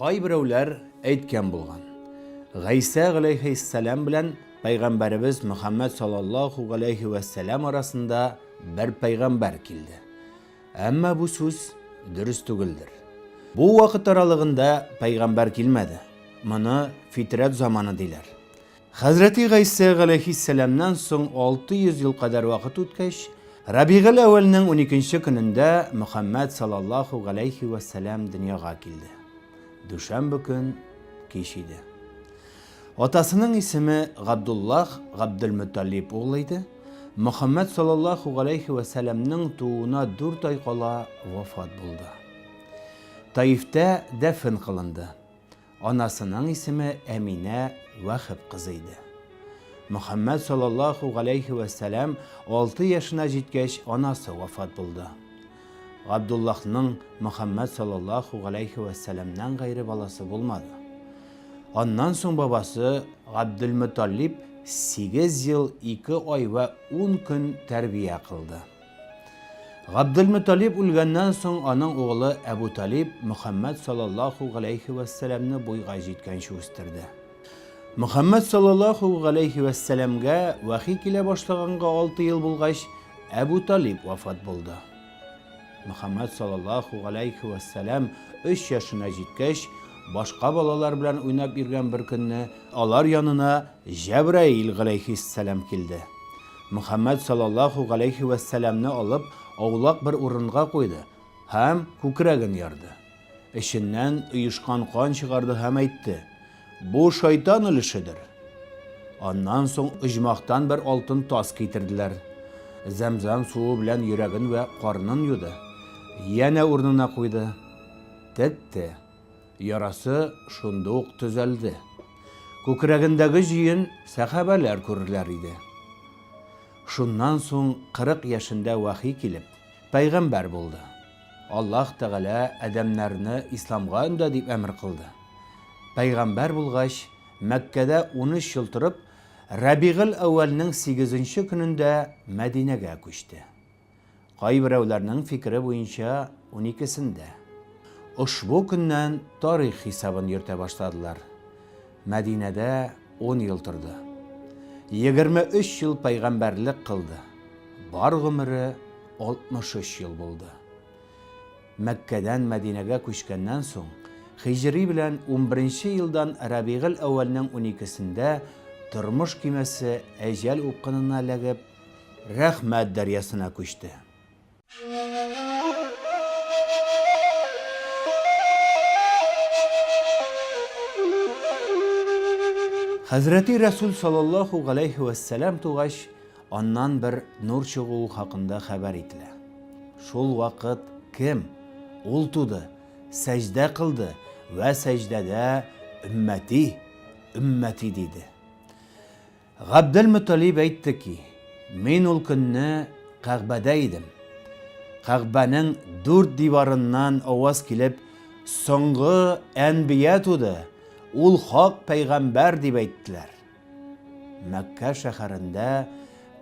Кайберәүләр әйткән булган, Гайсә галәйһиссәлам белән пәйгамбәребез Мөхәммәд саллаллаһу галәйһи вәссәлам арасында бер пәйгамбәр килде. Әмма бу сүз дөрес түгелдер. Бу вакыт аралыгында пәйгамбәр килмәде. Моны фитрәт заманы диләр. Хәзрәти Гайсә галәйһиссәламнән соң 600 ел кадәр вакыт үткәч, Рабигел әүвәлнең уникенче көнендә Мөхәммәд саллаллаһу галәйһи вәссәлам дөньяга килде. Дүшәмбе көн кич иде. Атасының исеме Габдуллаһ Габделмөталлиб углы иде. Мөхәммәд саллаллаһу галәйһи вәссәламнең тууына дүрт ай кала вафат булды. Таифтә дәфен кылынды. Анасының исеме Әминә Вәхеб кызы иде. Мөхәммәд саллаллаһу галәйһи вә сәлам алты яшенә җиткәч, анасы вафат булды. Габдуллаһның Мөхәммәд саллаллаһу галәйһи вә сәламнән гайре баласы булмады. Аннан соң бабасы Габделмөталлиб 8 ел 2 ай вә 10 көн тәрбия кылды. Габделмөталиб үлгәннән соң аның угылы Әбу Талиб Мөхәммәд саллаллаһу галәйһи вәссәламне буйга җиткәнче үстерде. Мөхәммәд саллаллаһу галәйһи вәссәламгә вәхи килә башлаганга 6 ел булгач, Әбу Талиб вафат булды. Мөхәммәд саллаллаһу галәйһи вәссәлам 3 яшенә җиткәч, башка балалар белән уйнап йөргән бер көнне алар янына Җәбраил галәйһиссәлам килде. Мөхәммәд саллаллаһу галәйһи вә сәламне алып, аулак бер урынга куйды һәм күкрәген ярды. Эченнән оешкан кан чыгарды һәм әйтте, Бу шайтан өлешедер. Аннан соң оҗмахтан бер алтын тас китерделәр. Зәмзәм суы белән йөрәген вә карнын юды. Янә урынына куйды. Текте. Ярасы шунда ук төзәлде. Күкрәгендәге җөен сәхабәләр күрерләр иде. Шуннан соң 40 яшендә вәхи килеп, пәйгамбәр булды. Аллаһ Тәгалә адәмнәрне исламга өндә дип әмер кылды. Пәйгамбәр булгач, Мәккәдә 13 ел торып, Рәбигыль-әүвәлнең сигезенче көнендә Мәдинәгә күчте. Кайберәүләрнең фикере буенча, уникесендә. Ошбу көннән тарих хисабын йөртә башладылар. Мәдинәдә ун ел торды. 23 ел пәйгамбәрлек кылды. Бар гомере 63 ел булды. Мәккәдән Мәдинәгә күчкәннән соң, һиҗри белән унберенче елдан Рәбигыль-әүвәлнең уникесендә тормыш көймәсе әҗәл упкынына эләгеп, Рәхмәт дәрьясына күчте. Хәзрәти Рәсүл саллаллаһу галәйһи вәссәлам тугач, аннан бер нур чыгуы хакында хәбәр ителә. Шул вакыт кем? Ул туды, сәҗдә кылды вә сәҗдәдә өммәти, өммәти диде. Габделмөталиб әйтте ки, Мин ул көнне Кәгъбәдә идем. Кәгъбәнең дүрт диварыннан аваз килеп, Соңгы әнбия туды, ул хак пәйгамбәр, дип әйттеләр. Мәккә шәһәрендә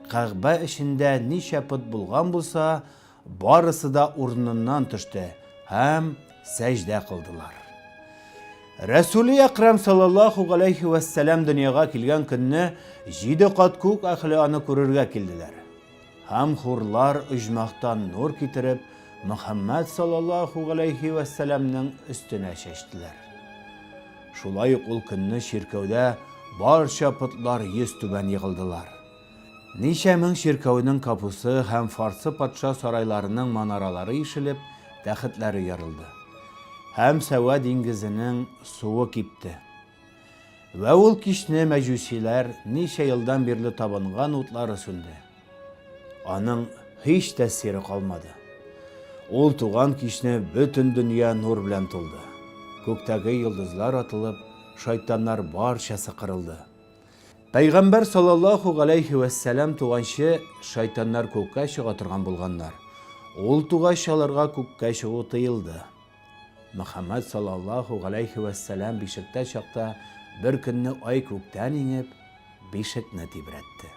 Кәгъбә эчендә ничә пот булган булса, Барысы да урыныннан төште һәм сәҗдә кылдылар. Рәсүли Әкрәм саллаллаху галәйһи вәссәлам дөньяга килгән көнне җиде кат күк әһле аны күрергә килделәр. Һәм хурлар оҗмахтан нур китереп, Мөхәммәд саллаллаху галәйһи вәссәламнең өстенә чәчтеләр. Шулай ук ул көнне чиркәүдә барча потлар йөз түбән егылдылар. Ничә мең чиркәүнең капусы һәм фарсы патша сарайларының манаралары ишелеп, тәхетләре ярылды. Һәм Сәвә диңгезенең суы кипте. Вә ул кичне мәҗүсиләр ничә елдан бирле табынган утлары сүнде. Аның һич тәэсире калмады. Ул туган кичне бөтен дөнья нур белән тулды. Күктәге йолдызлар атылып, шайтаннар барчасы кырылды. Пәйгамбәр саллаллаһу галәйһи вәссәлам туганчы шайтаннар күккә чыга торган булганнар. Ул тугач аларга күккә чыгу тыелды. Мөхәммәд саллаллаһу галәйһи вәссәлам бишектә чакта бер көнне ай күктән иңеп, бишекне тибрәтте.